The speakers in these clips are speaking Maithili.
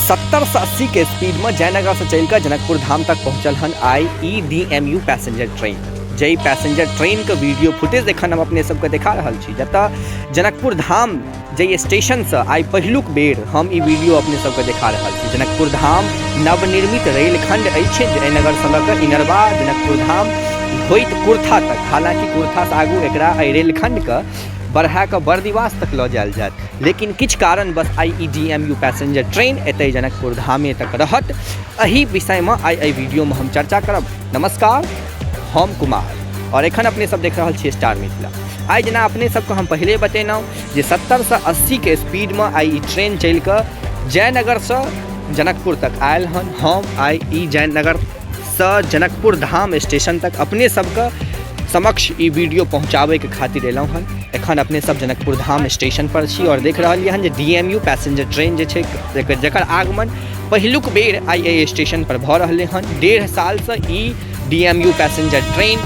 70 से 80 के स्पीडमे जयनगरसँ चलि कऽ जनकपुर धाम तक पहुँचल हन आइ ई D M U passenger train. जाहि पैसेंजर ट्रेनके वीडियो फुटेज एखन हम अपने सबके देखा रहल छी, जतऽ जनकपुर धाम जाहि स्टेशनसँ आइ पहिलुक बेर हम ई वीडियो अपने सबके देखा रहल छी। जनकपुर धाम नवनिर्मित रेलखंड अछि जयनगरसँ लऽ कऽ इनरवा जनकपुर धाम होइत कुर्था तक। हालाँकि कुर्थासँ आगू एकरा एहि रेलखंडके बढ़ा कऽ बर्दिवास तक लऽ जायल जायत, लेकिन किछु कारणवश आइ ई D M U passenger train एतहि जनकपुर धामे तक रहत। एहि विषयमे आइ एहि वीडियोमे हम चर्चा करब। नमस्कार, हम कुमार और एखन अपने सब देख रहल छी स्टार मिथिला। आइ जेना अपने सबके हम पहिले बतेलहुँ जे 70 से 80के स्पीडमे आइ ई ट्रेन चलि कऽ जयनगरसँ जनकपुर तक आयल हन। हम आइ ई जयनगरसँ जनकपुर धाम स्टेशन तक अपने सबके समक्ष ई वीडियो पहुँचाबैके खातिर एलहुँ हन। एखन अपने सब जनकपुर धाम स्टेशन पर छी और देख रहलियै हन जे D M U passenger train जे छै, जकर आगमन पहिलुक बेर आइ एहि स्टेशन पर भऽ रहलै हन। 1.5 सालसँ ई D M U passenger train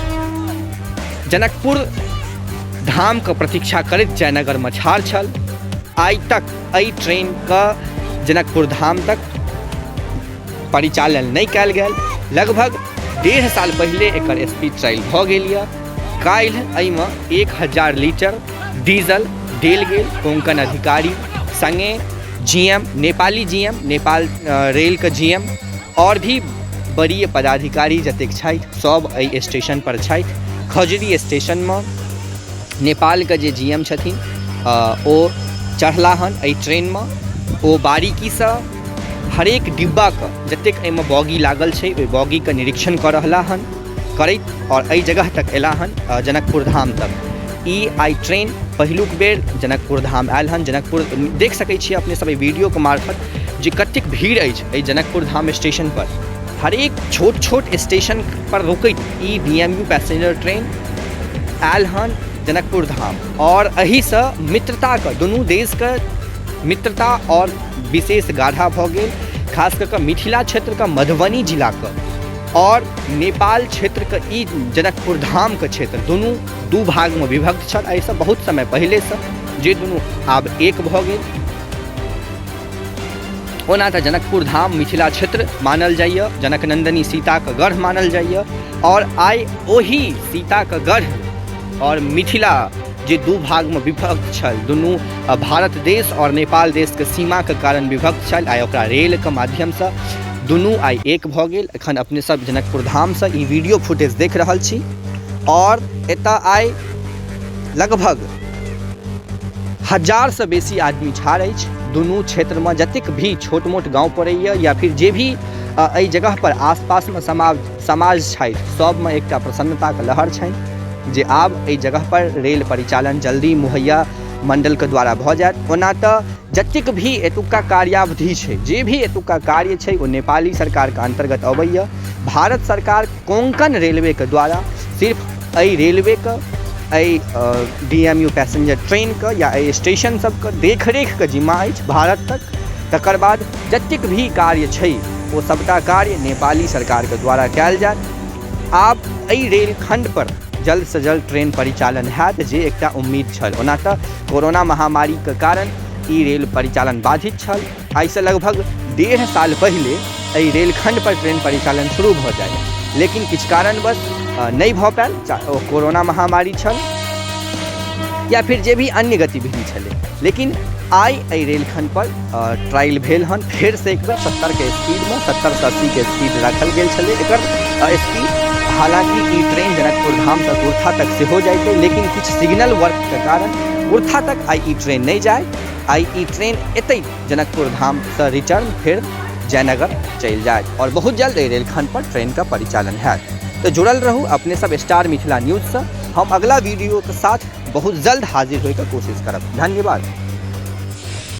Janakpur धामके प्रतीक्षा करैत जयनगरमे ठाढ़ छल। आइ तक एहि ट्रेनके जनकपुर धाम तक परिचालन नहि कयल गेल। लगभग 1.5 साल पहिले एकर स्पीड ट्रायल भऽ गेल यऽ। काल्हि एहिमे 1000 लीटर डीजल देल गेल। कोंकण अधिकारी सङ्गे G M, Nepali G M, Nepal रेलके जी एम आओर भी वरीय पदाधिकारी जतेक छथि, सब एहि स्टेशन पर छथि। खजुरी स्टेशनमे नेपालके जे जी एम छथिन, ओ चढ़ला हन एहि ट्रेनमे। ओ बारीकीसँ हरेक डिब्बाके, जतेक एहिमे बॉगी लागल छै, ओहि बॉगीके निरीक्षण कऽ रहला हन करैत आओर एहि जगह तक अयला हन, जनकपुर धाम तक। ई आइ ट्रेन पहिलुक बेर जनकपुर धाम आयल हन। जनकपुर देख सकै छियै अपने सब एहि वीडियोके मार्फत जे कतेक भीड़ अछि एहि जनकपुर धाम स्टेशन पर। हरेक छोट छोट स्टेशन पर रुकैत ई D M U passenger train आयल हन जनकपुर धाम आओर एहिसँ मित्रताके, दुनू देशके मित्रता आओर विशेष गाढ़ा भऽ गेल। खास कऽ कऽ मिथिला क्षेत्रके मधुबनी जिलाके आओर नेपाल क्षेत्रके ई जनकपुर धामके क्षेत्र दुनू दू भागमे विभक्त छल एहिसँ बहुत समय पहिलेसँ, जे दुनू आब एक भऽ गेल। ओना तऽ जनकपुर धाम मिथिला क्षेत्र मानल जाइए, जनक नन्दनी सीताके गढ़ मानल जाइए आओर आइ ओही सीताके गढ़ आओर मिथिला जे दू भागमे विभक्त छल, दुनू भारत देश आओर नेपाल देशके सीमाके कारण विभक्त छल, आइ ओकरा रेलके माध्यमसँ दुनू आइ एक भऽ गेल। एखन अपने सब जनकपुर धामसँ ई वीडियो फुटेज देख रहल छी आओर एतऽ आइ लगभग हजारसँ बेसी आदमी ठाढ़ अछि। दुनू क्षेत्रमे जतेक भी छोट मोट गाँव पड़ैए या फिर जे भी एहि जगहपर आसपासमे समाज छथि, सभमे एकटा प्रसन्नताके लहर छनि जे आब एहि जगहपर रेल परिचालन जल्दी मुहैया मण्डलके द्वारा भऽ जायत। ओना तऽ जतेक भी एतुक्का कार्यावधि छै, जे भी एतुक्का कार्य छै, ओ नेपाली सरकारके अन्तर्गत अबैए। भारत सरकार कोंकण रेलवेके द्वारा सिर्फ एहि रेलवेके, एहि डी एम यू पैसेंजर ट्रेनके या एहि स्टेशन सबके देखरेखके जिम्मा अछि भारत तक। तकर बाद जतेक भी कार्य छै, ओ सबटा कार्य नेपाली सरकारके द्वारा कयल जायत। आब एहि रेलखण्ड पर जल्दसँ जल्द ट्रेन परिचालन हैत, जे एकटा उम्मीद छल। ओना तऽ कोरोना महामारीके कारण ई रेल परिचालन बाधित छल। आइसँ लगभग 1.5 साल पहिले एहि रेलखण्ड पर ट्रेन परिचालन शुरू भऽ जाय, लेकिन किछु कारणवश नहि भऽ पायल, चाहे ओ कोरोना महामारी छल या फिर जे भी अन्य गतिविधि छलै। लेकिन आइ एहि रेलखण्ड पर ट्रायल भेल हन फेरसँ एक बेर 70के स्पीडमे। 70 से 80के स्पीड राखल गेल छलै एकर स्पीड। हालाँकि ई ट्रेन जनकपुर धामसँ कुर्था तक सेहो जाइतै, लेकिन किछु सिग्नल वर्कके कारण कुर्था तक आइ ई ट्रेन नहि जाय। आइ ई ट्रेन एतै जनकपुर धामसँ रिटर्न फेर जयनगर चलि जायत आओर बहुत जल्द एहि रेलखण्ड पर ट्रेनके परिचालन हैत। तऽ जुड़ल रहू अपने सब स्टार मिथिला न्यूजसँ। हम अगला वीडियोके साथ बहुत जल्द हाजिर होइके कोशिश करब। धन्यवाद।